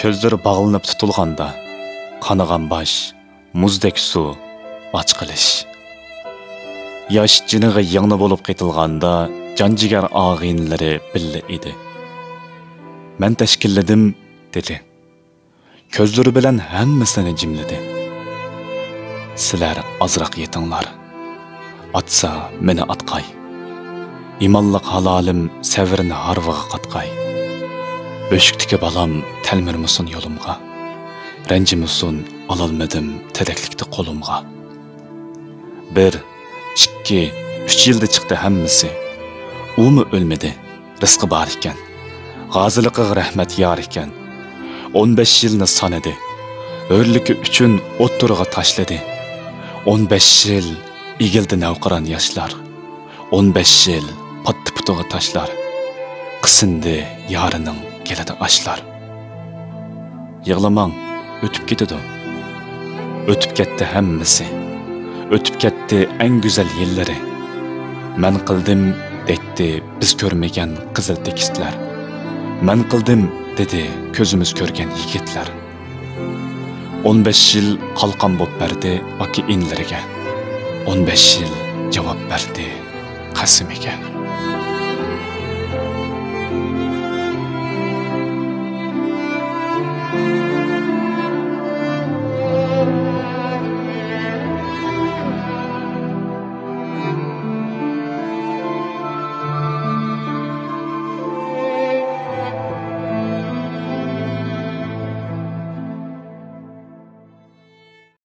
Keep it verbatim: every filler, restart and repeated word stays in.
كۆزلىرى باغلىنىپ تۇتۇلغاندا، قانىغان باش، مۇزدەك سۇ، ئاچ قېلىش. ياش جېنىغا يىڭنە بولۇپ قېتىلغاندا، جان-جىگەر ئاغىنىلىرى بىللە ئىدى. مەن تەشكىللىدىم، دېدى. كۆزلىرى بىلەن ھەممىسىنى جىملىدى. سىلەر ئازراق يېتىڭلار. ئاتسا مېنى ئاتقاي. ئىمانلىق ھالالىم سەۋرنى ھارۋىغا قاتقاي. بۆشۈكتىكى بالام تەلمۈرمىسۇن يولۇمغا. رەنجىمىسۇن، ئالالمىدىم تېرەكلىكتە قولۇمغا. بىر، ئىككى، ئۈچ يىلدا چىقتى ھەممىسى. ئۇمۇ ئۆلمىدى، رىزقى بار ئىكەن. غازىلىقىغا رەھمەت يار ئىكەن. ئون بەش يىلنى سانىدى. ھۆرلۈكى ئۈچۈن ئوتتۇرىغا تاشلىدى. ئون بەش يىل ئېگىلدى نەۋقىران ياشلار. ئون بەش يىل پاتتى پۇتىغا تاشلار. قىسىندى يارىنىڭ گېلىدە ئاشلار. يىغلىماڭ، ئۆتۈپ كېتىدۇ. ئۆتۈپ كەتتى ھەممىسى. ئۆتۈپ كەتتى ئەڭ گۈزەل يىللىرى. مەن قىلدىم، دەيتتى بىز كۆرمىگەن قىزىل تېكىستلەر. مەن قىلدىم، دېدى كۆزىمىز كۆرگەن يىگىتلەر. ئون بەش يىل قالقان بوپ بەردى ئاكا-ئىنىلىرىگە. ئون بەش يىل جاۋاب بەردى قەسىمىگە.